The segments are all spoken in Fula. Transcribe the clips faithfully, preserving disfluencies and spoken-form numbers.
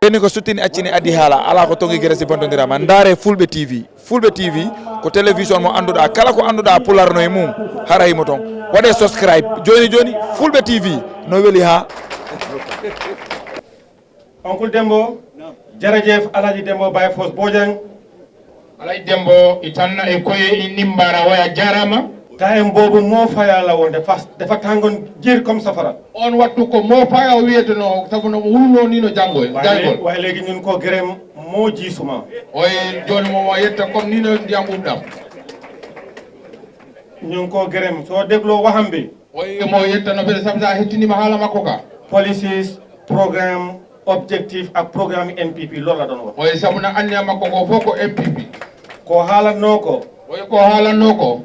Eni ko suttini accini addi haala, alaa ko tongi gere si bontondirama. Ndaare Fulɓe T V. Fulɓe T V ko télévision mo annduɗaa, kala ko annduɗaa Pulaar no e mum, hara himo toon. Waɗee subscribe jooni jooni, Fulɓe T V no weli haa. Oncle Dembo, jërëjëf Alaaji Dembo Baye Foss Bojang. Alaaji Dembo i tanna e koye i nimbaara waya jaaraama. Time boobu moo faya la woon, dafa dafa tàngoon jër comme safara. On wattu ko moo faya o wiyeteno sabu no wulno ni no janngo janngo. Waaye léegi ñun ko gërëm moo jiisuma. Oye jooni mo mo yetta comme ni no ndiyam ɓuuɓɗam. Ñun ko gërëm soo dégloo waxam bi. Oye mo yettano fede sabu sa hettinima haala makko ka. Policies, programme, objectif ak programme N P P loolu la doon wax. Oye sabu na anniya makko ko fof ko N P P. Ko haalatnoo ko. Oye ko haalatnoo ko.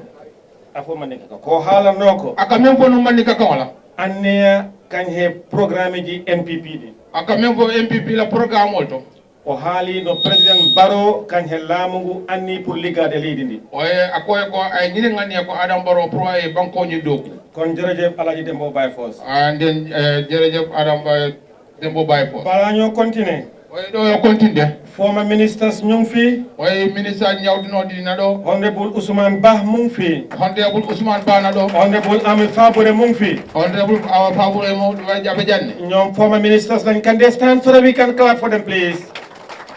A fof manni ka ko haalatnoo ko. Aka men fof no manni ka kan wala. Anniya kañ he programme ji N P P ɗi. Aka men fof N P P la programme ol to. O haali no Président Barrow kañ he laamu ngu anni pour liggaade leydi ndi. Oye a koye ko ay ñine nganni ko Adam Barrow pour ay banko ñin doku. Kon jërëjëf Alhaji Dembo Baye Foss. Ah nden eh, jërëjëf Adam Baye Dembo Baye Foss. Bala ñoo continuer. Oye ɗo yo continue. Former ministers ñu ngi fi. Oye minister ñawdino dina ɗo. Honorable Ousmane Bah mu ngi fi. Honorable Ousmane Bah na ɗo. Honorable Amin Fabure mu ngi fi. Honorable Awa Fabure mo ɗo jaɓe janne. Ñoom former ministers lañ can they stand so that we can clap for them please.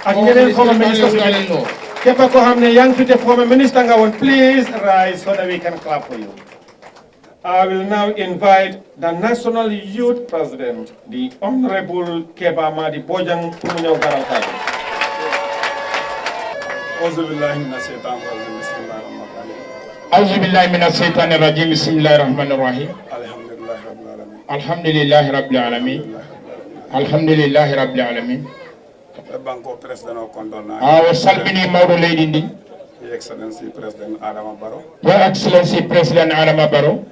Ak ñeneen former ministers yi képp koo xam ne yaa ngi fi te former minister nga woon please rise so that we can clap for you. I will now invite the National Youth President, the Honorable Keba Madi Bojang, pour mu ñëw garal kàddu. أعوذ بالله من الشيطان الرجيم بسم الله الرحمن الرحيم. أعوذ بالله من الشيطان الرجيم بسم الله الرحمن الرحيم. الحمد لله رب العالمين. الحمد لله رب العالمين. الحمد لله رب العالمين. Ɓe banko président o kondonna. A o salmini mawɗo leydi ndi. Your Excellency President Adama Barrow. Your Excellency President Adama Barrow.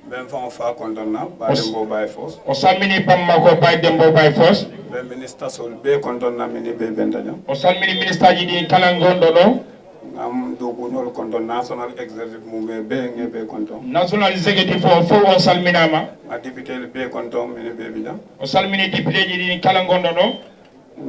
Ɓen fan o fa kondonna Baye Dembo Baye Foss. O salmini bamma ko Baye Dembo Baye Foss. Ɓe ministasol ɓe kondonna mini ɓe bentaña. O salmini ministaji ɗi kala gonɗo ɗo. Ngam doguñol konton national executive mum ɓe ɓe nge ɓe konton. National executive o fof o salminama. A député ɓe konton mini ɓe ɓiña. O salmini député ji ɗi kala gonɗo ɗo.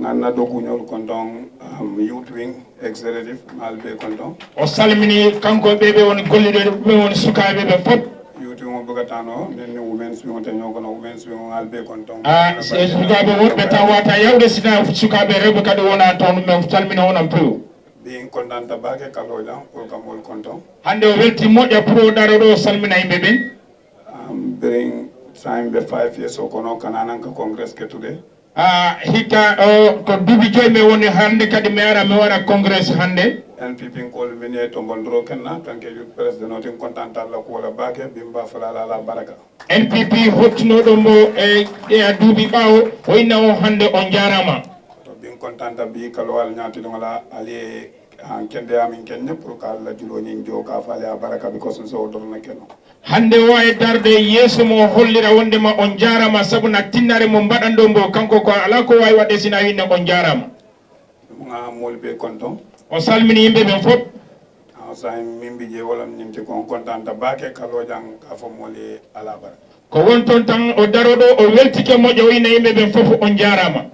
Ganna doguñol kon ton um, youth wing executive malbe kon ton. O salmini kanko ɓe ɓe woni golliɗo ɓe woni sukaaɓe ɓe fof. Youth wing o bugatano nen ni women's wing o taño kono women's wing o ngal be kon ton. A e sukaaɓe woɗɓe taw wata yawde sina sukaaɓe rewɓe kadi wona toon men salmina onon pew. Ɓin kondanta baake kaloja pour kamol kon ton. Hannde o welti moƴƴa pour o daro ɗo o salmina yimɓe ɓen. Um, bring time be five years o kono kananan ka congress ke today. A hikka o ko duuɓi joyi mi woni hannde kadi mi ara mi waɗa congrès hannde. N P P nkol mine to mbondoro kenna kanke youth president o tin kontantar la kuwola baake bimba falala la baraka. N P P hottunoɗo mo e e a duuɓi ɓaawo o inna o hannde o njaarama. To bin kontanta bi kalowal ñaatiɗola ali han kende amin kenne pour ka allah juloñin jo ka faale a baraka because so o dorna kenno. Hannde o e darde yeeso mo hollira wondema on jaarama sabu na tinnare mo mbaɗanɗo mbo kanko ko alaa ko waawi waɗde sina winne on jaarama. Ɗum haa mooli ɓe kon ton. O salmini yimɓe ɓen fof. Haa sahi min mbi je wolon nimti kon kontanta baake kaloojan ka fof mooli alaa bara. Ko won toon tan o daro ɗo o weltike moƴƴo o ina yimɓe ɓen fof on jaarama.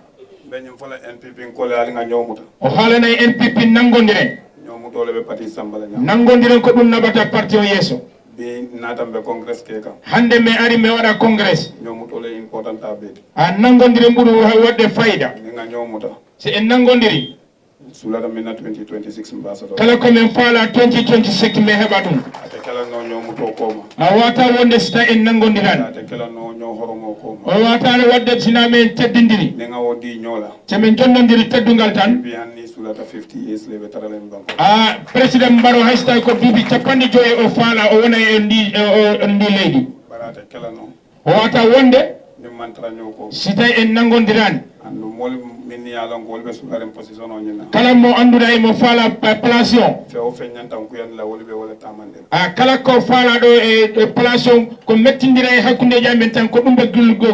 Mbeñum fola N P P kole ali nga ñoomuta. O haalana e N P P nanngondiren. Ñoomutole ɓe pati sambala ñam. Nanngondiren ko ɗum naɓata parti o yeeso. Bi naatan ɓe congrès ke kam. Hannde mi ari mi waɗa congrès. Ñoomutole important ta beeti. A nanngondiren ɓuri waɗde fayida. Ni nga ñoomuta. Si en nanngondiri. Sulata min na twenty twenty-six mbasa to. Kala ko min faala twenty twenty-six mi heɓa ɗum. Ate kala no ñoomuto koma. A wata wonde si tawi en nanngondirani. Ate kala no ñoo horomo koma. O wata waɗde sina min teddindiri. Ni nga o di ñoola. Te min jonnondiri teddungal tan. Bi anni sulata fifty years le ɓe taralen banko. A président mbaro hay so tawi ko duuɓi capanɗe joyi o faala o wona e ndi e o ndi leydi. Barata kala noon. O wata wonde. Min mantara ñoo ko. Si tawi en nanngondirani. Andu mol min ni alon ko wolɓe sularen position o ñinna. Kala mo annduɗa e mo faala place o. Fewo feññantan kuyan la woli ɓe wala tamande. A kala ko faala ɗo e e place o ko mettindira e hakkundeji amen tan ko ɗum ɓe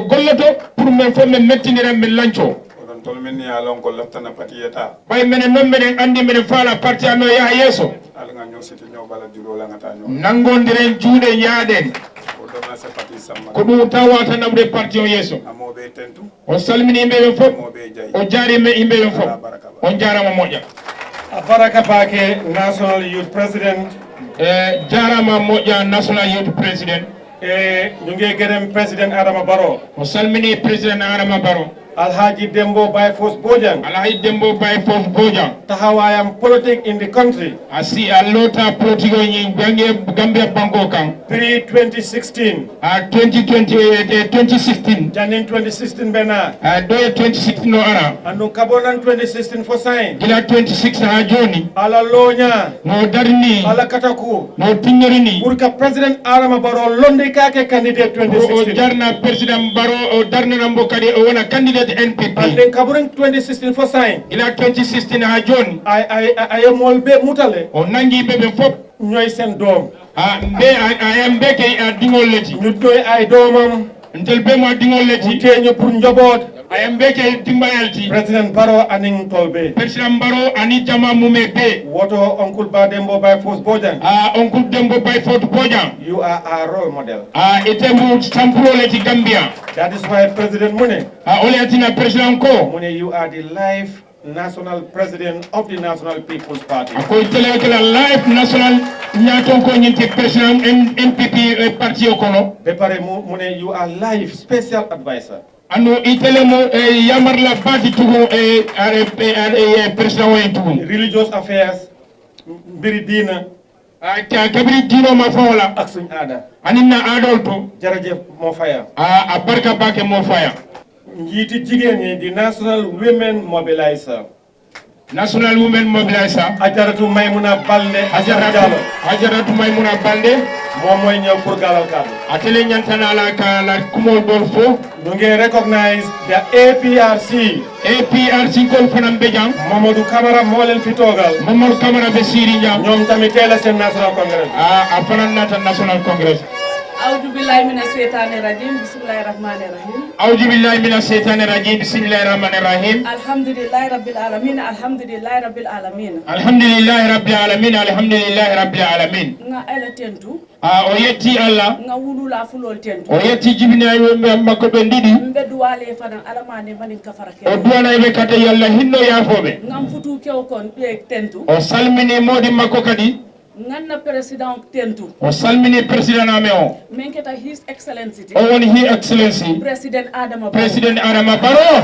golloto pour min fof min mettindira min lanco. Oɗon tolmin ya lon ko laftana patiyeta. Ɓay minen noon minen anndi minen faala parti amen o yaha yeeso. Alga ñoo siti ñoo bala julo langata ñoo. Nanngondiren juuɗe njaaɗen. Ko ɗon se pati Ko ɗum tan wawata naɓude parti o yeeso. O salmini yimɓe ɓen fof. O jaarima yimɓe ɓen fof. On jaarama moƴƴa. A baraka baake National Youth President. E jaarama moƴƴa National Youth President. E ñu ngi gërëm President Adama Barrow. O salmini President Adama Barrow. Alhaji Dembo By Force Bojang. Alhaji Dembo By Force Bojang. Taxawaayam politique in the country. A si a loota politique o ñi Gambia, Gambia banko kan. Pre twenty sixteen. A twenty twenty, eh, eh, twenty sixteen. Janin twenty sixteen bena. A doye twenty sixteen no ara. Andu kabonan twenty sixteen fo sign. Gila twenty six ha joni. Ala loña. No darni. Ala kataku. No tiññorini. Pour que President Adama Barrow londi kake candidate twenty sixteen. O jarna President Barrow, o darnana mbo kadi o wona candidate N P P. Anden kaburin twenty sixteen fo sign. Ila twenty sixteen ha joni. Ay, ay, ay, ay, mol be mutale. O nangi be be fop. Ñoy sen doom. A mbe, a, a yam mbe ke a dingol leti. Ñu doy ay doomam. Ntel be mo a dingol leti. Mu teñu pour njoboot. A yam mbe ke dimbayalti. President Barrow aning tolbe. President Barrow ani jama mume be. Woto Uncle Ba Dembo By Force Bojang. A Uncle Dembo By Force Bojang. You are our role model. A ite mu sampuro leti Gambia. That is why President Mune. A ole atina President ko. Mune, you are the life National President of the National People's Party. A koy tele kala life national ñaton ko ñinti President M-, N P P, eh, parti o kono. Be pare mu, mune, you are life special advisor. Anu itele mo, eh, yamar la bati tugu, eh, are, eh, are, eh, President o en tugu. Religious affairs, mbiri diina. A ka-, kabiri diino ma fawla. Ak suñ aada. Anin na aadol to. Jërëjëf moo faya. A, a barka baake moo faya. Njiiti jigéen ñi di National Women Mobilizer. National Women Mobilizer. Ajaratu Maymuna Balde Assane Diallo. Ajaratu Maymuna Balde. Moom mooy ñëw pour gaalal kàddu. Atele ñantana la ka la kumo dol fo. Ñu ngi recognize the A P R C. A P R C kol fanam be jam. Mamadou Camara moo leen fi toogal. Mamadou Camara be siri jam. Ñoom tamit tey la seen National Congress. A, a fanan nata National Congress. أعوذ بالله من الشيطان الرجيم. بسم الله الرحمن الرحيم. أعوذ بالله من الشيطان الرجيم. بسم الله الرحمن الرحيم. الحمد لله رب العالمين. الحمد لله رب العالمين. الحمد لله رب العالمين. الحمد لله رب العالمين. Nga ala tentu. A, o yetti Allah. Nga wulula fulol tentu. O yetti jibinayɓe makko ɓen ɗiɗi. Mbe duwale fanan alamane manin kafara ke. O duwanayɓe kadi yo Allah hinno yaafoɓe. Ngam futu kew kon ɓe tentu. O salmini moodi makko kadi. Nganna président tentu. O salmini président amen o. Men keta His Excellency. O woni His Excellency. Président Adama Barrow. Président Adama Barrow.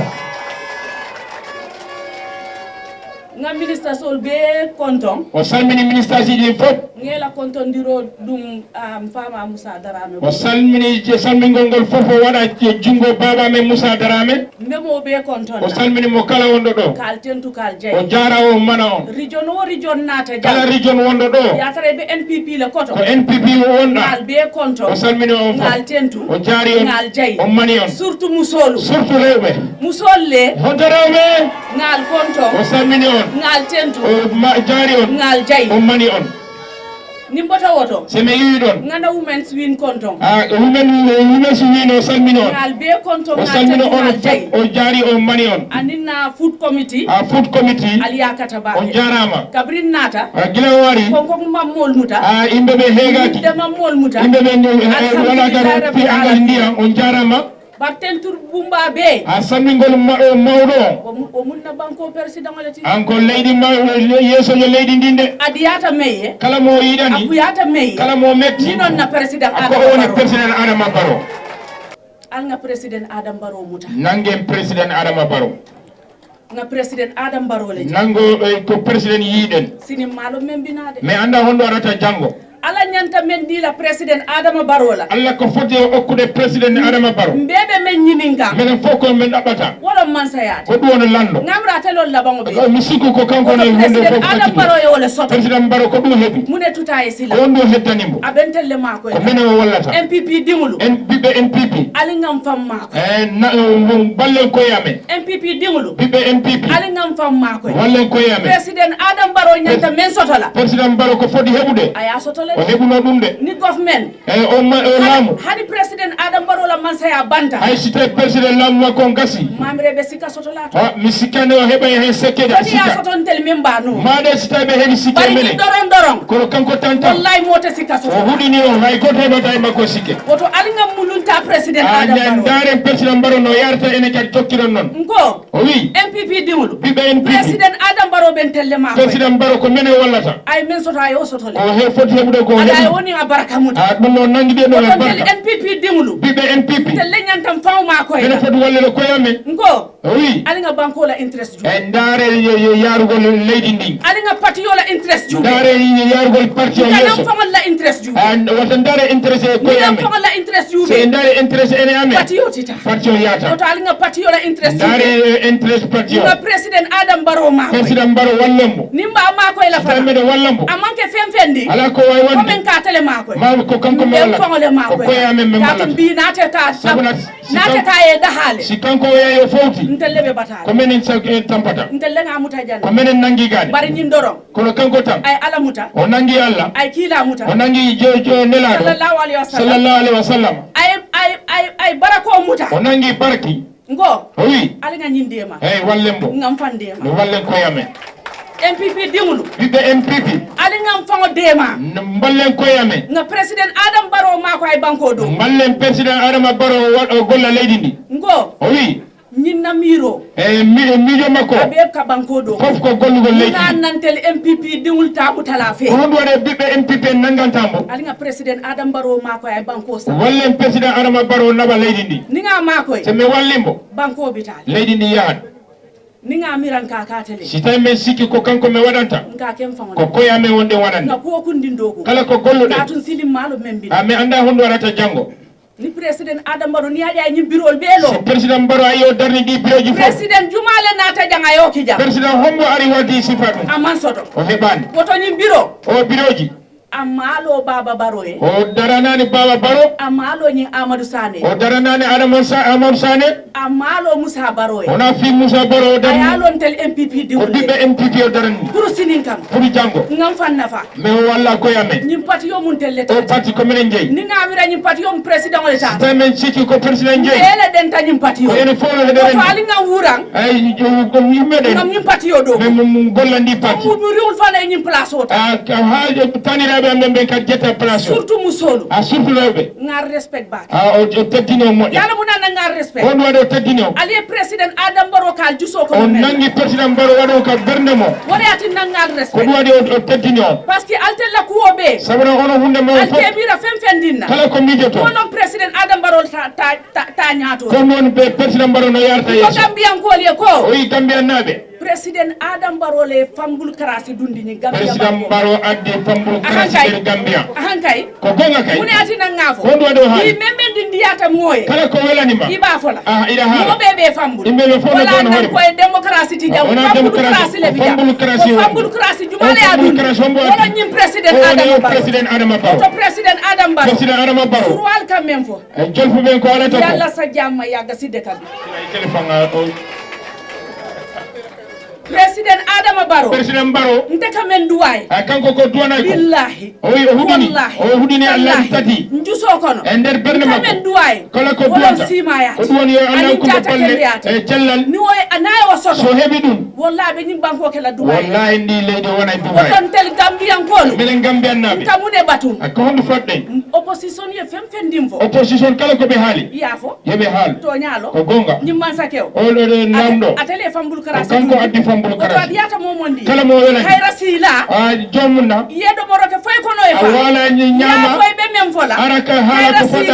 Nga ministre sol be konton. O salmini ministre ji ɗin fof. Ngela kontondiro ɗum, um, fama Moussa Darame. O salmini je salmingol ngol fof o waɗa e jungo baba men Moussa Darame. Mbe mo be konton. O salmini mo kala wonɗo ɗo. Kal tentu kal jay. O jaara o mana on. Region o region nata jam. Kala region wonɗo ɗo. Yatare be N P P le koto. Ko N P P o wonɗa. Ngal be konton. O salmini on fof. Ngal tentu. O jaari on. Ngal jay. O mani on. Surtout musolu. Surtout rewɓe. Musol le. Honto rewɓe. Ngal konto. O salmini on. Ngal tentu. O ma-, jaari on. Ngal jay. O mani on. Nimboto woto. Se mi yiwi ɗon. Ngana women's win konton. A, women, women's win o salmini on. Ngal be konton. O ngal salmini tentu on. Ngal jay. O jaari o mani on. Aninna food committee. A, food committee. Aliyakata ba. On jaarama. Kabrin nata. A, gila o wari. Konko mammol muta. A, imbe be hegaki. Imbe mammol muta. Imbe be, eh, wala garo fi angal ndiyan. On jaarama. Bar tentur bumba be. A salmingol ma-, o mawɗo on. O mu-, o munna banko président wala ti. An ko leydi ma-, yeeso yo leydi ndin de. Adiyata meye. Kala mo yiɗani. Abuyata meye. Kala mo metti. Ni non na président. A ko Adama woni Barrow. Président Adama Barrow. Al nga président Adama Barrow muta. Nangen président Adama Barrow. Nga président Adama Barrow le. Nango, eh, ko président yiɗen. Sini malo membinade. Mais anda hondo arata jango. Ala ñanta men dila président Adama Barrow la. Allah ko foti o okkude président Adama Barrow. Mbebe men ñininga. Menen fof ko men ɗaɓɓata. Wala mansayade. Ko ɗum woni lanɗo. Ngamra telol labango be. Ko mi sikku ko kanko ne hunde président fof Adama Barrow e wala soto. Président Barrow ko ɗum heɓi. Mune tuta e sila. Ko on ɗum heddani mo. Aben telle ma ko. Ko menen o wallata. N P P dingulu. En ɓiɓɓe N P P. Ali ngam fam ma ko. Eh, na, eh, ballen koye amen. N P P dingulu. Ɓiɓɓe N P P. Ali ngam fam ma ko. Wallen koye amen. Président Adama Barrow ñanta men sotola. Président Barrow ko foti heɓude. Aya sotola. O heɓuno ɗum de. Ni government. Eh, o ma-, o laamu. Hani président Adama Barrow la mansaya banta. Hay si tawi président laamu makko on gasi. Mamre be sika sotola. Ha, mi sikkani o heɓa hen sekkeje. Kadi ya sotontel min ba no. Maɗe si tawi ɓe heɓi sikke mene. Doron doron. Kono kanko tan tan. Wallahi mota sika sotola. O huɗini on, hay goto heɓata e makko sikke. Woto alingam mulunta Président Adama Barrow. Ndaaren Président Barrow no yarata enen kadi jokkiron noon. Nko. O wi. N P P diŋolu. Ɓiɓɓe N P P. Président Adama Barrow ɓen telle maa koy. Président Barrow ko menen wallata. Ay men soto ay o soto le. O he foti heɓude ko o heɓi. Aɗa ay woni a baraka muta. A ɗum noon nangi ɗen ɗon e baraka. N P P diŋolu. Ɓiɓɓe N P P. Telle ñantam faw maa koy. Enen foti wallede koye amen. Nko. Oui. Ali ŋa banko la interest ju. E ndaare yo, yo yaarugol leydi ndi. Ali ŋa parti yo la interest ju. Ndaare yo yaarugol parti o yeeso. Kanam fangal la interest ju. An wata ndaare interest e koye amen. Fangal la interest ju. Se ndaare interest ene amen. Parti yo tita. Parti o yaata. Wata ali ŋa parti yo la interest ju. Ndaare interest parti o. Ŋa président Adam Barrow ma. Président Barrow wallembo. Nimba ma ko la fa. Mede wallembo. Amanke fen fen di. Ala ko way wonde. Ko men ka tele ma ko. Ma ko kanko men wala. Ko koye amen men wala. Bi na te ka. Sabuna. Naatata e dahaale. Si kanko o yahi o fowti. Ntelle ɓe bataale. Ko menen sa- eh, tampata. Ntelle ŋa muta janne. Ko menen nangi gaane. Bari ñin doron. Kono kanko tan. Ay ala muta. O nangi Allah. Ay kiila muta. O nangi jo- jo- nelaaɗo. Sallallahu alaihi wasallam. Sallallahu alaihi wasallam. Ay ay ay ay barako muta. O nangi barki. Ngo. O wi. Ali ŋa ñin dema. Hey, wallen bo. Ngam fan dema. No wallen koye amen. N P P diŋolu. Ɓiɓɓe N P P. Ali ŋa faŋo dema. N- mballen koye amen. Ŋa président Adam Barrow ma ko ay banko do. Mballen président Adama Barrow wa- o golla leydi ndi. Ngo. O wi. Ñin na miro. E mi- e miijo makko. Abe ka banko do. Fof ko gollugol leydi. Na nantel N P P diŋol tabu tala fe. Ko honɗum waɗi ɓiɓɓe N P P en nanganta mo? Ali ŋa président Adam Barrow ma ko ay banko sa. Wallen président Adama Barrow naɓa leydi ndi. Ni ŋa ma koy. Se mi walli mo. Banko bitali. Leydi ndi yahat. Ni ŋa miran ka ka tele. Si tawi men sikki ko kanko men waɗanta. Nka ken faŋo. Ko koye amen wonde waɗande. Nga kuwo kundin dogo. Kala ko golluɗen. Ka tun silim malo men bi. A mi anda honɗum waɗata janngo. Ni président Adam Barrow ni aƴa ñin birol ɓe lo. Si président Barrow ayi o darni ɗi biroji fof. Président Jumale nata jang ayo ki jang. Président hombo ari wadi sifa ɗum. Aman soto. O heɓani. Woto ñin biro. O biroji. Amma lo Baba Barrow e. O daranani Baba Barrow. Amma lo ñin Amadou Sane. O daranani Adama Sa- Amadou Sane. Amma lo Musa Barrow e. Wona fi Musa Barrow o darni. Aya lon tel N P P diŋol. Ko ɓiɓɓe N P P o darni. Pour sinin kam. Pour janngo. Ngam fan nafa. Mais o walla koye amen. Ñin parti yo mun telle. O parti ko minen jeyi. Ni ŋa wira ñin parti yo mun président o le ta. Si tawi men sikki ko président jeyi. Ele den ta ñin parti yo. Ko ene fof no heɗen. Ko ali ŋa wuran. Ay ko yimɓe ɗen. Ngam ñin parti yo do. Mais mo mo gollandi parti. Mo mo riwul fana e ñin place o ta. A ka ha taniraɓe amen ɓen kadi jetta place o. Surtout musolu. A surtout rewɓe. Ŋa respect ba. A o o teddini o moƴƴa. Yalla mun nan ŋa respect. Ko ɗum waɗi o teddini o. Ali e président Adam Barrow kal juso ko. O nangi président Barrow waɗo ka bernde mo. Wala ati nan ŋa respect. Ko ɗum waɗi o o teddini o. Parce que altella kuwo ɓe. Sabuna ono hunde mo fof. Alkemira fen fen dinna. Kala ko mijoto. Ko non président Adam Barrow ta ta ta, ta ñaato. Ko noon ɓe président Barrow no yarta yeeso. Ko Gambiyankol ye ko. O yi Gambiyannaɓe. Président Adam Barrow le fambul karasi dundi ni Gambia. Président Barrow addi fambul karasi nder Gambia. Ahan kay. Ko gonga kay. Mune ati nan ŋa fo. Ko ɗum waɗi o haali. Yi men men din ndiyata moye. Kala ko welani ma. Iba fola. Ah, ida hala. Mo be be fambul. Imbe be fola. Wala nan ko e démocratie ti jam. Fambul karasi le bi jam. Fambul karasi. Fambul karasi jumale adun. Wala ñin président Adam Barrow. Président Adam Barrow. Président Adam Barrow. Surwal kam men fo. E jolfuɓe ko alata ko. Yalla sa jamma yagga sidde kam. Ay téléphone o. Président Adama Barrow. Président Barrow. Nte ka men duway. A kanko ko duwana ko. Billahi. O wi o hudini. Wallahi. O hudini Allah tati. Njuso kono. E nder bernde makko. Ka men duway. Kala ko duwanta. Ko duwan yo Allah ko balle. E cellal. Ni o anayo soto. So hebi ɗum. Wallahi ɓe ñim banko kela Dubai. Wallahi ndi leydi wona e Dubai. Woton tel Gambiyankol. Minen Gambiyannaɓe. Nta mune batum. A ko honɗo fodde? Opposition ye fen fen ndin fo. Opposition kala ko ɓe haali. Iya fo. Yo ɓe haal. To ñaalo. Ko gonga. Ñimman sa kew. O ɗo ɗo namɗo. Atele fambul karasi. Kanko addi fambul karasi. Ko adiyata momon ndi. Kala mo wela. Hayra sila. A jomna. Yedo moro ke fay kono e fa. A wala ni ñama. Ya koy be men fola. Araka hala ko fodde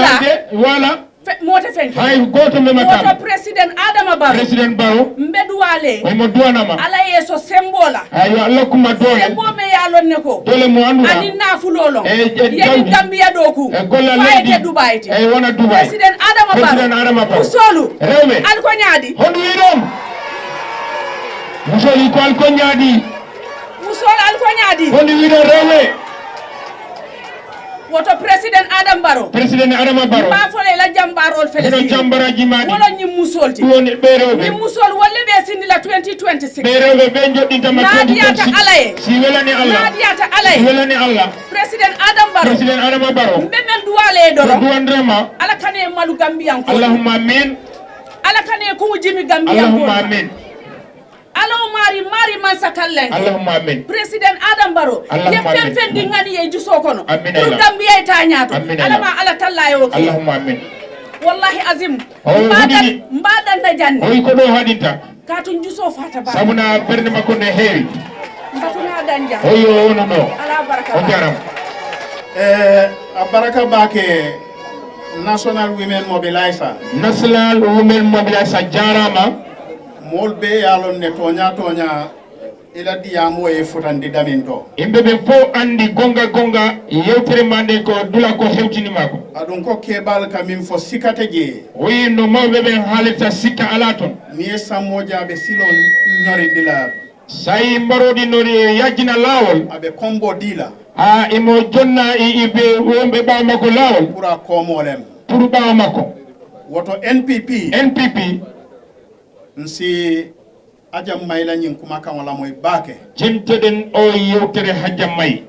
wala. Mote fen. Hay goto mema kam. Woto président Adama Barrow. Président Barrow. Mbe duwale. Ay mo duwanama. Ala yeso sembola. Ayo Allah kuma dole. Sembo me ya lonne ko. Dole mo andura. Ani na fulolo. E e yeni Gambia doku. E golla leydi. Dubai ti. E wona Dubai. Président Adama Barrow. Président Adama Barrow. Musolu. Rewme. Alko ñaadi. Hondu yiɗon. Musoli ko alko ñaadi. Musolu alko ñaadi. Hondu yiɗon rewme. Woto président Adam Barrow. Président Adama Barrow. Mba fole la jambarol fele. Hino jambaraji madi. Wala ñim musolti. Ɗum woni ɓe rewɓe. Ñim musol wolle ɓe sindi la twenty twenty-six. Ɓe rewɓe ɓe joɗɗintama twenty twenty-six. Nadiyata alaye. Si welani Allah. Nadiyata alaye. Si welani Allah. Président Adam Barrow. Président Adama Barrow. Mbe men duwale e doro. Ko duwanrema. Ala kane malu Gambiyan ko. Allahumma amin. Ala kane ko jimi Gambiyan ko. Allahumma amin. Alaw mari mari man sakallen. Allahumma amin. Président Adam Barrow. Allahumma amin. Ye fen fen di ngani ye juso kono. Amin. Pour Gambia e tañato. Amin. Alama ala talla yo. Allahumma amin. Wallahi azim. O mbaɗan huɗini. Mbaɗan na jande. O wi ko ɗo haɗinta. Ka to juso fata ba. Sabu na ɓernde makko nde heewi. Mbatuna danja. O yo wonu ɗo. Ala baraka. O jarama. Eh, a baraka bake National Women Mobilizer. National Women Mobilizer jarama. Mol be yalon ne tonya tonya. Ila diyamu e futandi damin to. Yimɓe ɓen fof anndi gonnga gonnga yewtere ma nden ko dula ko hewtini ma ko. Aɗum ko keɓal ka min fo sikate je. O wiyi no mawɓe ɓen haalirta sikka alaa toon. Ni e sammojaaɓe silon ñorindila. Sayi mbaroodi no yajjina laawol. Aɓe kombo dila. Haa imo jonna e ɓe wonɓe ɓaawo makko laawol. Pour a komolem. Pour ɓaawo makko. Woto N P P. N P P. Nsi Hajja May la ñiŋ kuma kaŋo la moyi baake. Jemteden o yewtere Hajja May.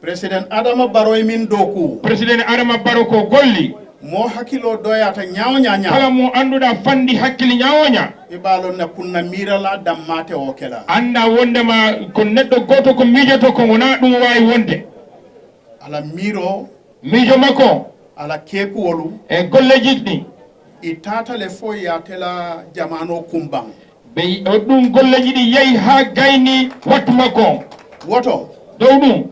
President Adama Barrow ye min dooku. President Adama Barrow ko golli. Moo hakiloo doyaata ñaawo ñaa ñaa. Kala mo annduɗaa fanndi hakkili ñaawo ñaa. I b'a loŋ ne kunna miira la dammaate wo ke la. Annda wondema ko neɗɗo gooto ko miijoto ko wonaa ɗum waawi wonde. Ala miiroo. Miijo makko. Ala keekuwolu. E golleeji ɗi. I taata le fo ye a tela jamaanoo kumbaŋ. Be o ɗum golleeji ɗi yehi haa gayni wattu makko. Woto. Dow ɗum.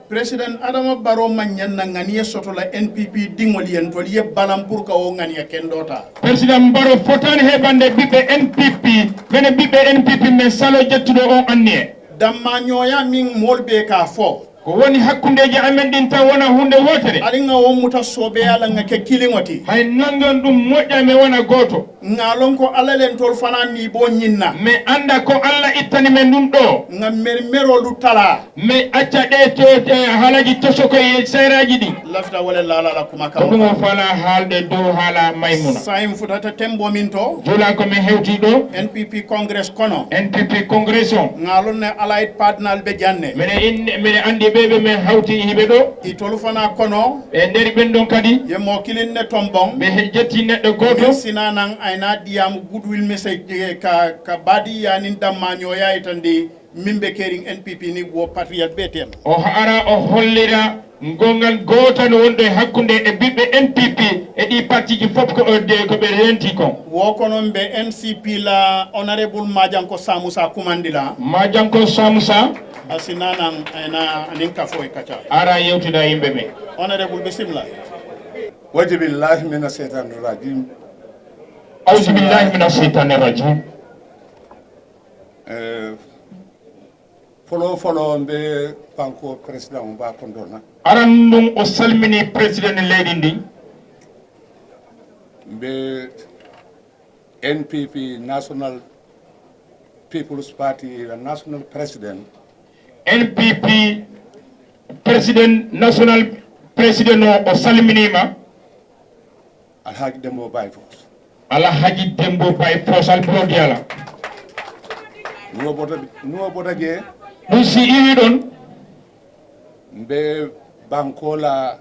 President Adama Barrow maŋ ñaŋ na ŋaniye soto la N P P diŋolu ye ntolu ye balaŋ pour ka wo ŋaniya kendoo taa. President Barrow fotaani heɓande ɓiɓɓe N P P mene ɓiɓɓe N P P men saloo jettuɗo on anniye. Dammaa ñooyaa miŋ moolu be ka fo. Ko woni hakkundeeji amen ɗin tan wona huunde wootere. Aɗi ŋa wo muta soobeya la ŋa ke kiliŋo ti. Hay nangan ɗum moƴƴa mi wona gooto. Ŋa lon ko Alla le ntolu fanaa niiboo ñiŋ na. Mi annda ko Alla ittani men ɗum ɗoo. Ŋa meri meroolu talaa. Mi acca ɗee to haalaaji tosokoy e seeraaji ɗi. Lafita wo le laala la kuma kaŋo. Ko ɗum o falaa haalde dow haala Maymuna. Saayiŋ futata tembo min to. Juulaa ko mi hewtii ɗoo. N P P Congress kono. N P P Congress o. Ŋa lon ne Allied Partner ɓe janne. Mene in mene anndi ɓe ɓe men hawti hiɓe ɗo. Itolu fana kono. E nder ɓen ɗon kadi. Ye mo kilin ne tombon. Ɓe jetti neɗɗo gooto. Min sina nan ayna diyamu goodwill message ka ka baadi yanin damma ñoya itandi min ɓe kerin N P P ni wo patriote ɓe tem. O hara o hollira. Ngongal gootal wonɗo e hakkunde e ɓiɓɓe N P P e ɗii partiiji fof ko ko ɓe reentii kon. Wo ko noon mbe N C P la Honorable Majanko Samusa kumandi la. Majanko Samusa. A si nanan ayna anin kafo e kaca. Ara yewtida yimɓe ɓe. Honorable bisimilla. Waji billahi mina seytani rajim. Auzu billahi mina seytani rajim. Folo folo mbe banko président o mba kondona. Aran ndun o salmini président leydi ndi. Mbe N P P National People's Party la national président. N P P président national président o o salminima. Alhaji Dembo Baye Foos. Alhaji Dembo Baye Foos albulo diyala. Nuwo bota nuwo bota je. Ɗum si iwi ɗon. Mbe bankola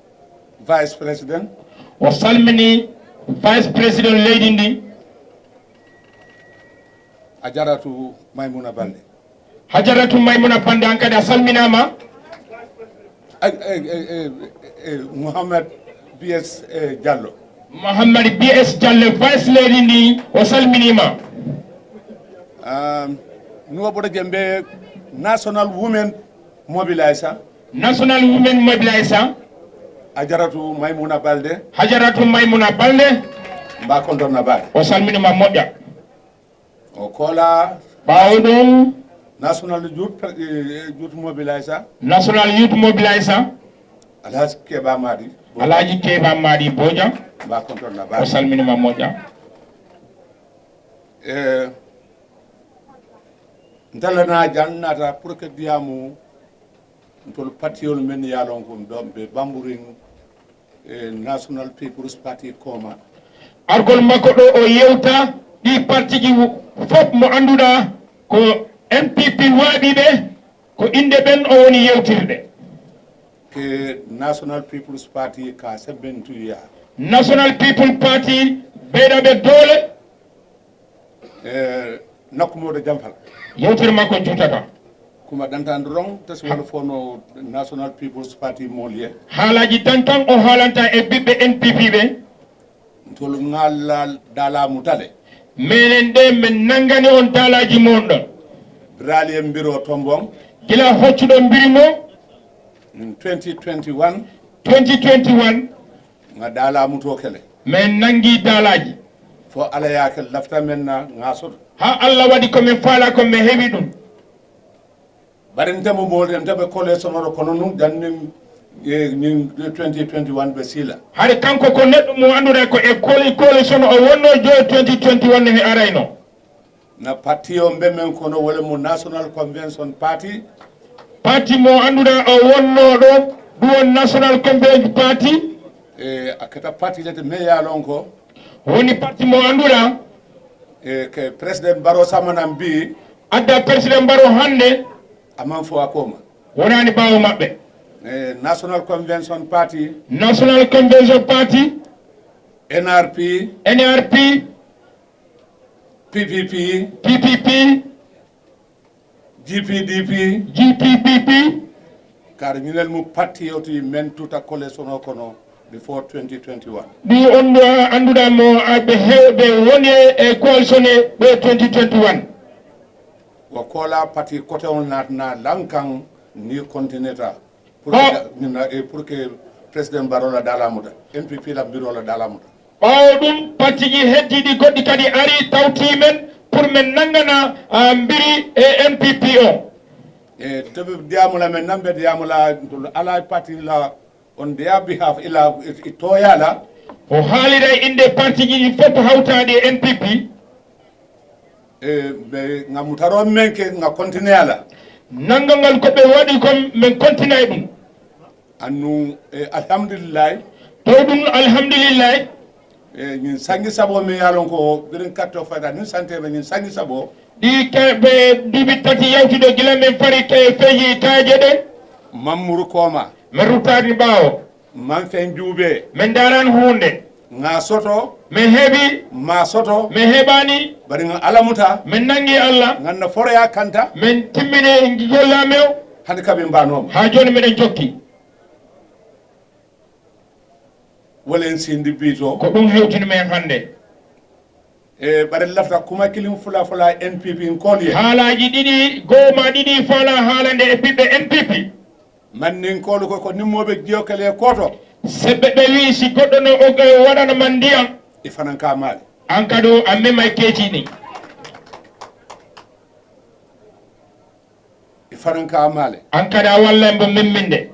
vice président. O salmini vice président leydi ndi. A jaratu Maymuna Balde. Hajaratu Maymuna Bande an kadi a salminaama. Mouhammad B S Diallo. Mouhammad B S Diallo vice leydi ndi o salminiima. Nuwa Boto Jembe National Women Mobilizer. National Women Mobilizer. Hajaratu Maymuna Balde. Hajaratu Maymuna Balde. Mba kontonna baake. O salminiima moƴƴa. O kola. Ɓaawo ɗum. National Youth Youth Mobilizer. National Youth Mobilizer. Alhaji Keba Madi. Alhaji Keba Madi Boja. Ba konton na ba. O salmini ma moja. Eh. Ndala na jan nata pour que diamu ntol patiyol men yalon ko ɗo ɓe bamburin e National People's Party koma. Argol makko ɗo o yewta ɗi partiji fof mo annduɗa ko N P P waaɓi ɓe ko innde ɓen o woni yewtirde. Ke National People's Party ka sebbentuya. National People Party ɓeyɗa ɓe doole. E nakkumoɗo jamfal. Yewtere makko juutata. Kuma ɗantan rong tasi wala fono National People's Party moliye. Haalaji tan tan o haalanta e ɓiɓɓe N P P ɓe. Ntol ŋalla dalamu tale. Menen ɗe men nangani on dalaji mon ɗon. Birali en mbiro tombon. Gila hoccuɗo mbiri mo. Twenty twenty-one. Twenty twenty-one. Nga dalamu to kele. Men nangi dalaji. Fo ala yake lafta men na nga soto. Ha Allah waɗi ko men fala ko men heɓi ɗum. Bari ntemo molde ntebe kole sonoro kono nun jannin e nin twenty twenty-one be sila. Hari kanko ko neɗɗo mo annduɗa ko e koli kole sono o wonno joyi twenty twenty-one he arayno. Na parti o mbe men kono wala mo National Convention Party. Parti mo annduɗa o wonno ɗo ɗum won National Convention Party. E akata parti lete me yalon ko. Woni parti mo annduɗa. E ke President Baro Samanan bi. Adda President Baro hande. Aman fo akoma. Wonani ɓawo maɓɓe. E National Convention Party. National Convention Party. NRP. NRP. PPP. PPP. GPDP. GPPP. Kar ñinel mu parti yoti men tuta kole sono kono before twenty twenty-one. Ɗum on ɗo annduɗa mo aɓe hewɓe woni e coalition e ɓe twenty twenty-one. Wa kola parti kote on natna lankan ni continue ta. Pour que, pour que President Baro la dalamuta, NPP la mbiro la dalamuta. Ɓaawo ɗum, partiji heddiiɗi goɗɗi kadi ari tawti men pour men nanngana mbiri e NPP o. E toɓe diyamula men namɓe diyamula ala parti la on their behalf ila toyala. O haaliray innde partiji ɗi fof hawtaade e NPP. E ɓe nga mutaro men ke nga continue ala. Nanngal ngal ko ɓe waɗi kon men continue ɗum. Annu e alhamdulillahi. Taw ɗum alhamdulillahi. E ñin sangi sabo mi yalon ko birin katto fayda ñin sante ɓe ñin sangi sabo. Ɗi ɓe duuɓi tati yawtude gila men fari ke feeji kaaje ɗen. Mammuru Koma. Men ruttaani ɓaawo. Man fen juube. Men ndaaraan huunde. Nga soto. Men heɓi. Ma soto. Men heɓaani. Bari nga alamuta. Men nangi Allah. Nganna foroya kanta. Men timmini gollamew. Hande kaɓe mbanoma. Haa jooni meɗen jokki. Wala en sindi bito. Ko ɗum hewtini men hannde. E ɓaɗa lafta kuma kilin fula fula NPP nkol ye. Haalaaji ɗiɗi goo ma ɗiɗi fala haalande e ɓiɓɓe NPP. Mannin kolu ko ko nimmoɓe jiyokale koto. Seɓɓe ɓe wi si goɗɗo no o waɗana man ndiyam. E fanan ka maali. An kadi o amme may keecini. E fanan ka maale. An kadi a walla mbo memminde.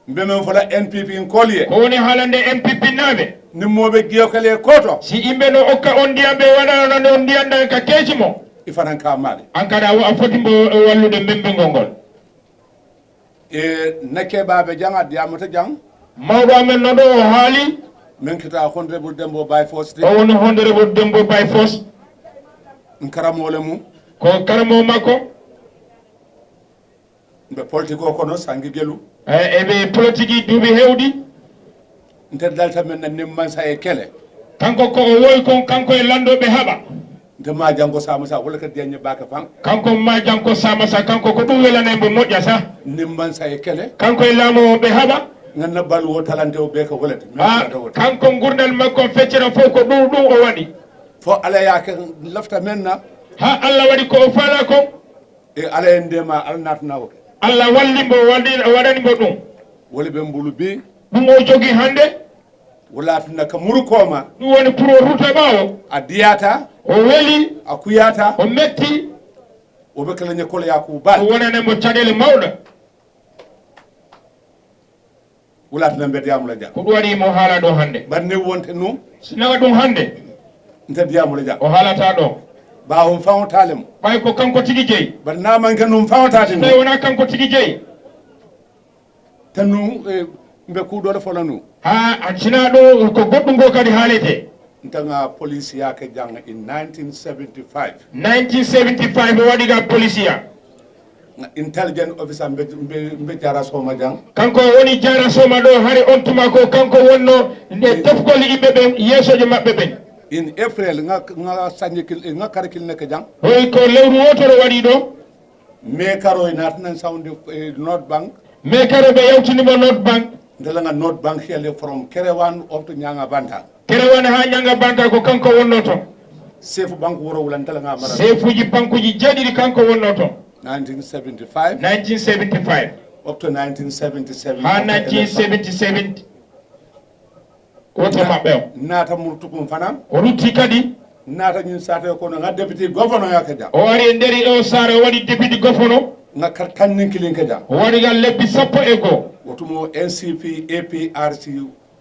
Mbe men fola NPP nkol ye. Ko woni haalande NPP naaɓe. Nimmoɓe jiyokale koto. Si imɓe no okka on ndiyam ɓe waɗana on ndiyam ɗan ka keeci mo. E fanan ka maale. An kadi a foti mbo wallude memmingol ngol. E nakke baaɓe jang a diyamata jang. Mawɗo amen no ɗo o haali. Min kita Honorable Dembo by Force. O woni Honorable Dembo by Force. Nkaramole mum. Ko karamo makko. Mbe politique o kono sangi gelu. E ɓe politique duuɓi hewɗi. Nte dalta men na nimmansa e kele. Kanko ko o woy kon kanko e landoɓe haɓa. Nte ma janko sama sa wala ka diagne baka fan. Kanko ma janko sama sa kanko ko ɗum welanay mbo moƴƴa sa. Nimmansa e kele. Kanko e laamowo ɓe haɓa. Ganna balu o talante o ɓe ka walati. A kanko ngurnal makko feccere fof ko ɗum ɗum o waɗi. Fo ala yake lafta men na. Ha Allah waɗi ko o fala ko. E ala en ndema ala natna o. Allah walli mbo waɗi waɗani mbo ɗum. Wala ɓe mbulu bi. Ɗum o jogi hande. Wala tuna ka muru koma. Ɗum woni pour o ruta ɓawo. A diyata. O weli. A kuyata. O metti. O ɓe kala ñekol yakubu bal. O wonane mo caɗele mawɗa. Wala tuna mbe diyamula ja. Ko ɗum waɗi mo haala ɗo hande. Banne wonte nu. Sinaga ɗum hande. Nte diyamula ja. O haalata ɗo. Ɓawo on fawo talem. Ɓay ko kanko tigi jeyi. Bat namanke num fawo taten. Tawi wona kanko tigi jeyi. Tan nu e, mbe kuɗoɗo fola nu. Ha sina ɗo ko goɗɗum ngo kadi haalete. Ntaga police yake jang in nineteen seventy-five. Nineteen seventy-five o waɗi ga police ya. Intelligent officer mbe, mbe, mbe jara soma jang. Kanko woni jara soma ɗo hari on tuma ko kanko wonno nde tefgol yimɓe ɓen yeesojo maɓɓe ɓen. In April nga, nga sanji kil, nga kare kil neke jang. Hoy ko lewru wotoro waɗi ɗo. Mais karo e natnan sound eh, North Bank. Mais karo ɓe yawtinimo North Bank. Ndelenga North Bank here from Kerewan up to Nyanga Banta. Kerewan ha Nyanga Banta ko kanko wonno toon. Sefu banque wuro wula ndelenga mara. Sefuji bankuji jeeɗiɗi kanko wonno toon. nineteen seventy-five nineteen seventy-five up to nineteen seventy-seven. Ha nineteen seventy-seven. Woto maɓɓe o. Nata murtukum fana. O rutti kadi. Nata ñin sate kono nga député gouverneur ya keja. O ari e nder o sara o waɗi député gouverneur. Nga kar tannin kilin keja. O waɗi ngal lebbi sappo e goo. Wotumo N C P A P R C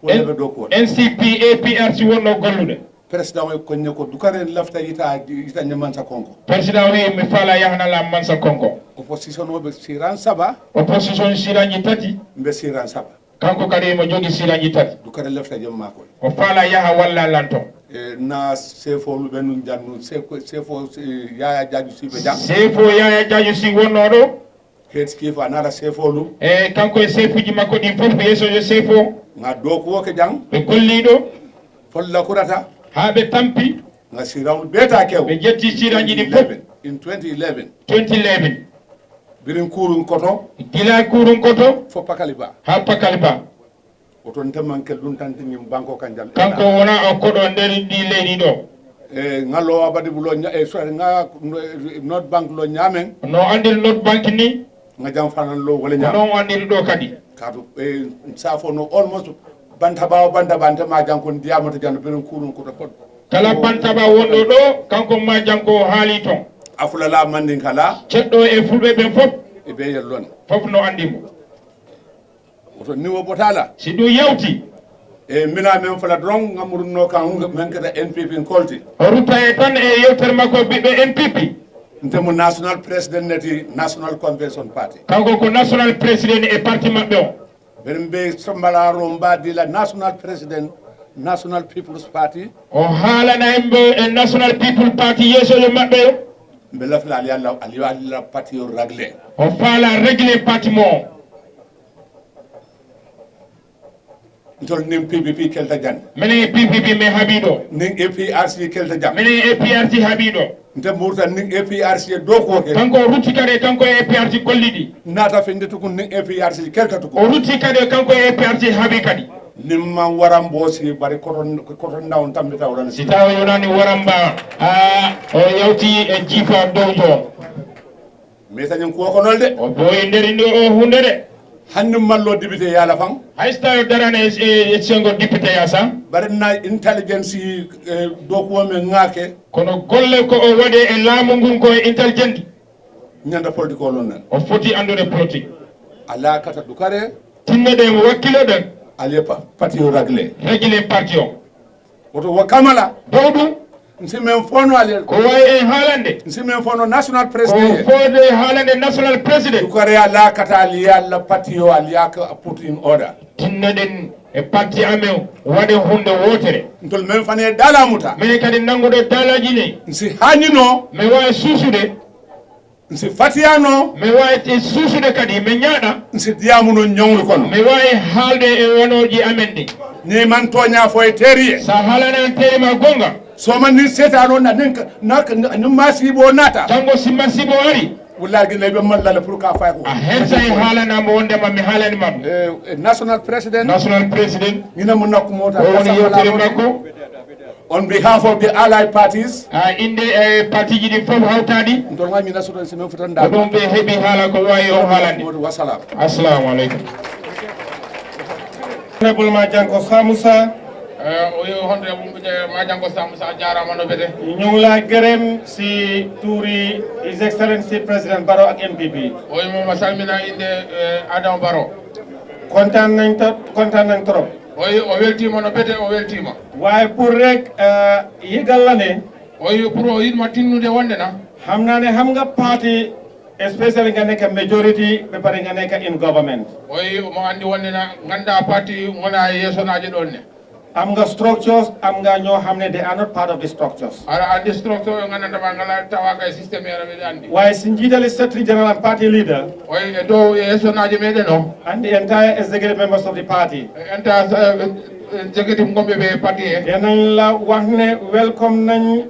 wala ɓe ɗo ko. N C P A P R C wonno gollude. Président o konne ko dukare lafta yita yita ñamansa konko. Président wi mi fala yahanala mansa konko. Opposition o ɓe siran saba. Opposition siranji tati. Mbe siran saba. Kanko kadi mo jogi siranji tati. Dukare lafta jemma ko. O fala yaha walla lanto. E na sefolu ɓe nun jannu sefo sefo yaya jaju siɓe jam. Sefo yaya jaju si wonno ɗo. Head chief anara sefolu. E kanko e sefuji makko ɗin fof ko yesojo sefo. Nga doku o ke jam. Ɓe golliɗo. Folla kurata. Ha ɓe tampi. Nga sirawol beta kew. Ɓe jetti siranji ɗi fof. In twenty eleven. Twenty eleven. Birin kurun koto. Gila kurun koto. Fo pakaliba. Ha pakaliba. Oton temanke luntanti ñim banko kan jam. Kanko wona o koɗo nder ɗi leydi ɗo. E ngalo abadi bulo nya e so nga North Bank lo nyamen. No andir North Bank ni. Nga jam fanan lo wala Ko nyam. Noon o andir ɗo kadi. Kato e safo no almost banta bawo banta banta ma jam kon diamata jam birin kurun koto fot. Kala bantaba wonɗo ɗo kanko ma janngo o haali toon. Afulala mandin kala. Ceɗɗo e fulɓe ɓen fof. E be yellon. Fof no anndi mo. Oto niwo botala. Si ɗum yawti. E mina men fala dron ngamurunno kan men kata N P P kolti. O rutta e tan e yewtere makko ɓiɓɓe N P P. Ntemo national president neti national convention party. Kanko ko national president e parti maɓɓe o. Ɓen ɓe sombalaro mbadila national president national people's party. O haalana en ɓe e national people party yeesojo maɓɓe o. Mbe lafla ali allah ali allah parti o ragle. O faala réglé parti mo o. Ntol nin P P P kelta jan. Menen e P P P men haɓi ɗo. Nin A P R C kelta jan. Menen e A P R C haɓi ɗo. Nte murta nin A P R C e dow ko ke. Kanko o rutti kadi kanko e A P R C golliɗi. Nata fende tukun nin A P R C kelta tukun. O rutti kadi kanko e A P R C haɓi kadi. Nin man waran bosi bari koton koton ndaw tambita wala. Si tawa yonani waramba a o yawti e jifa dow jo. Mais sañen kuwa ko nol de. O boyi nderi ndo o hunde de. Hanni mallo député yala fan. Hay so tawi o darani e e sengo député yasa. Bari na intelligence e dow ko men ngake. Kono golle ko o waɗi e laamu ngun ko e intelligent. Ñanda politique o lon nan. O foti anndude politique. Ala kata dukare. Tinnoɗen wakkiloɗen. Aliye pa parti o ragle. Régler parti o. Woto wa kamala. Dow ɗum. Nsi men fono ale. Ko wawi en haalande. Nsi men fono national Ko president. Fode haalande national president. Dukare ala kata aliya la parti o aliya ka put in order. Tinnoɗen e parti amen waɗe hunde wotere. Ntol men fane dala muta. Minen kadi nannguɗo daalaji ne. Nsi hañino. Mi wawi suusude. Nsi fatiyano. Mi wawi suusude kadi mi ñaaɗa. Nsi diyamuno ñawlu kono. Mi wawi haalde e wanoji amen ɗi. Ni man toña fo e teriye. Sa haalani an terima gonga. Soma ni setano na nin na ni masibo nata. Janngo si masibo ari. Wallahi gila be mallala pour ka fay ko. A hensay haalanama wondema mi haalani ma ɗum. Eh, national president. National president. Ngina mo nakku mota. O woni yewtere makko. On behalf of the allied parties. Ha inde e parti ji ɗi fof hawtaɗi. Ndol ngami national semaine fotan da. Ko ɗum ɓe heɓi haala ko wawi o haalande. Wassalam. Assalamu aleykum. Honorable Majanko Samusa. O yo honde Majanko Samusa jarama no bede. Ñu ngi laa gërëm si tuuri His Excellency President Barrow ak N P P. O yo mo salmina inde Adama Barrow. Kontaan nañ ta kontaan nañ trop. O yo o weltima no bede o weltima. Waaye pour rek yëgal la ne. O yo pour o yitma tinnude wonde na. Xam naa ne xam nga parti especially nga nekk majority ba pare nga nekk in government. O yo mo andi wonde na ganda parti ngona yesonaje ɗon ne. Am nga structures am nga ñoo xam ne they are not part of the structures. Aɗa andi structure o nganndanɗaa ma ngala tawa kay système yara ɓe andi. Waaye si njiitali secretary general and party leader. Oye e dow e esonaaji meɗen o. And the entire executive members of the party. E entire executive ngonɓe ɓe parti he. Enan la wax ne welcome nañ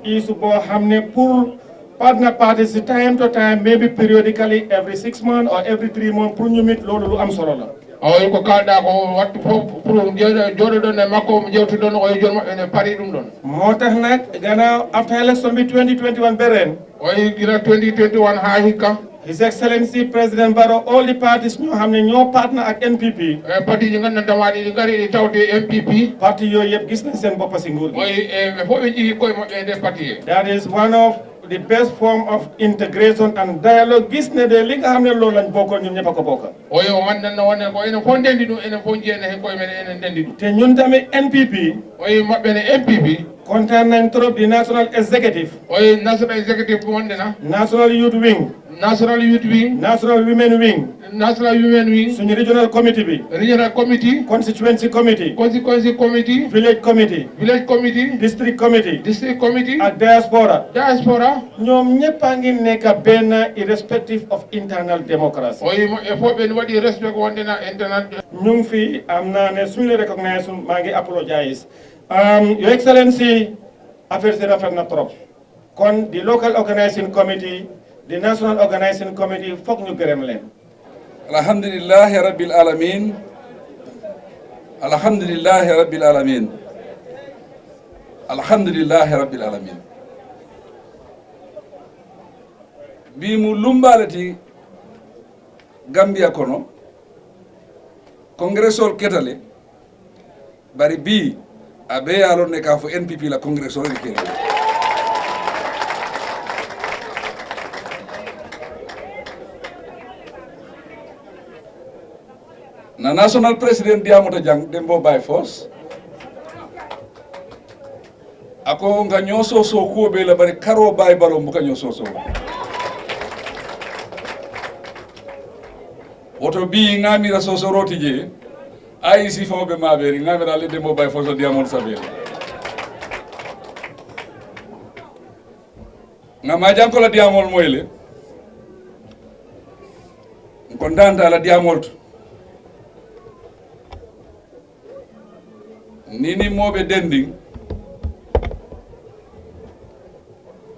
issue boo xam ne pour partner parties time to time maybe periodically every six months or every three months pour ñu meet loolu lu am solo la. Oy ko kalɗa ko wattu fof pour jooɗo-, jooɗoɗon e makko, jewtuɗon, oy jooni maɓɓe ne paari ɗum ɗon. Moo tax nag, gannaaw after election bi twenty twenty-one ba ren, Oy gila twenty twenty-one haa hikka. His Excellency President Barrow, all the parties ñoo xam ne ñoo partner ak N P P. E parti ji nganndanɗaa ɗi ngari ɗi tawde N P P. Parti yooyu yëpp gis nañ seen bopp si nguur gi. Oy e ɓe fof ɓe njii koye maɓɓe e nder parti he. That is one of the best form of integration and dialogue. Gis ne de li nga xam ne loolu lañ bokkoon ñun ñëpp a ko bokk. Oy o nganndanno wonde ko enen fof ndenndi ɗum, enen fof njiyana heen koye men, enen ndenndi ɗum. Te ñun tamit N P P. Oy maɓɓe ne N P P. Kontaan nañ trop di National Executive. Oy National Executive wonde na. National Youth Wing. National Youth Wing. National Women Wing. National Women Wing. Suñu Regional Committee bi. Regional Committee. Constituency Committee. Constituency Committee. Village Committee. Village Committee. District Committee. District Committee. Ak diaspora. Diaspora. Ñoom ñëpp a ngi nekk benn, irrespective of internal democracy. Oy maɓɓe fof ɓe waɗi respect ko wonde na internal. Ñu ngi fi, am naa ne suñu la recognize, maa ngi apologize. Um, Your Excellency, affaire si rafet na trop. Kon di local organizing committee, di national organizing committee, foog ñu gërëm leen. Alhamdulillahi Rabbil Alamin. Alhamdulillahi Rabbil Alamin. Alhamdulillahi Rabbil Alamin. Bi mu lumbalati Gambia kono, Congrès sol ketale, bari bi, a be yalon ne ka fo N P P la Congrès sol ke. Na national president diamota jang, Dembo by force. Ako nga ñoo soso kuwo be la bari karo bay baro mbuka ñoo soso. Woto bi ngamira soso roti je. Ayi si fo be maberi ngamira le Dembo by force diamond saberi. Nga majanko la diamol moyle. Kontanta la diamol to. Nini moɓe dendi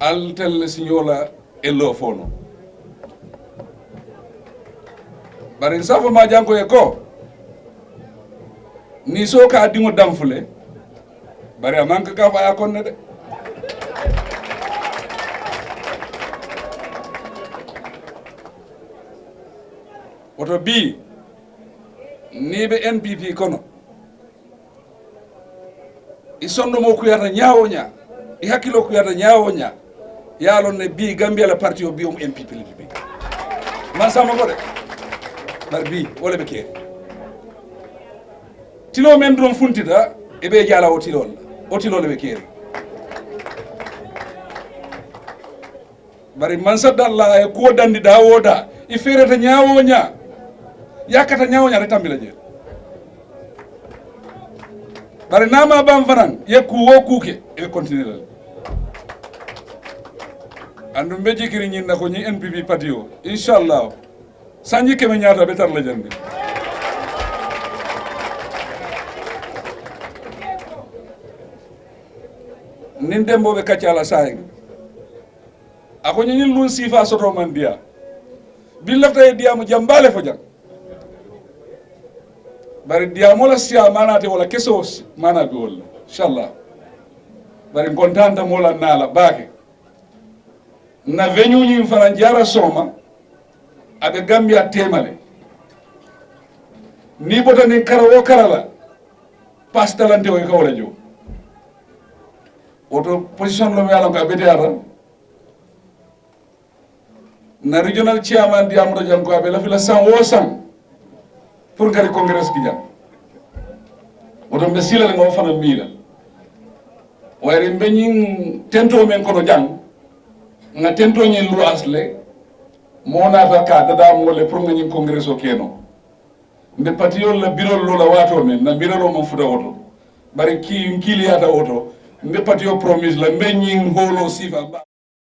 altelle siñola e lofono. Bari safo ma janko e ko ni so ka dimo damfule. Bari amanka ka fa ya konne de. Woto bi ni ɓe N P P kono i sonno mo kuyata ñaawo ña i hakkilo kuyata ñaawo ña. Yalon ne bi Gambia la parti o bi om N P P le bi man sama ko de. Bar bi wala ɓe keeri tilo men ɗum funtita e ɓe jala o tilol o tilol ɓe keeri. Bari man sadda Allah e kuwo dandi da woda i fereta ñaawo ña yakata ñaawo ña re tambila je. Bari nama ban fanan ye kuwo kuke e continue la. Andu mbe jikiri ñin na ko ñi N P P patio inshallah. Sanji keme ñaata be tarla jande. Nin dembo be kacala sayin. A ko ñiñin lun sifa soto man diya. Bin lafta ye diya mu jambale fo jang. Bari diya mo la siya mana te wala keso mana bi wala. Inshallah. Bari kontanta mo la nala bake. Na veñu ñin fana jara soma. Abe Gambia temale. Ni bota ni kara wo karala. Pastalante o ka wala jo. Woto position lo me ala ka bete ara. Na regional chairman di amro jang ko abe la fila san wo san pour ngari congrès ki jang. Woto mbe sila le ngo fana mila. Wayri mbe ñin tento men kono jang. Nga tento ñin luas le. Mo na fa ka dada mo le pour nga ñin congrès o keno. Mbe patiyol la birol lo la wato men na birol o mo futa woto. Bari ki kili yata woto. Mbe patiyo promise la mbe ñin holo sifa ba.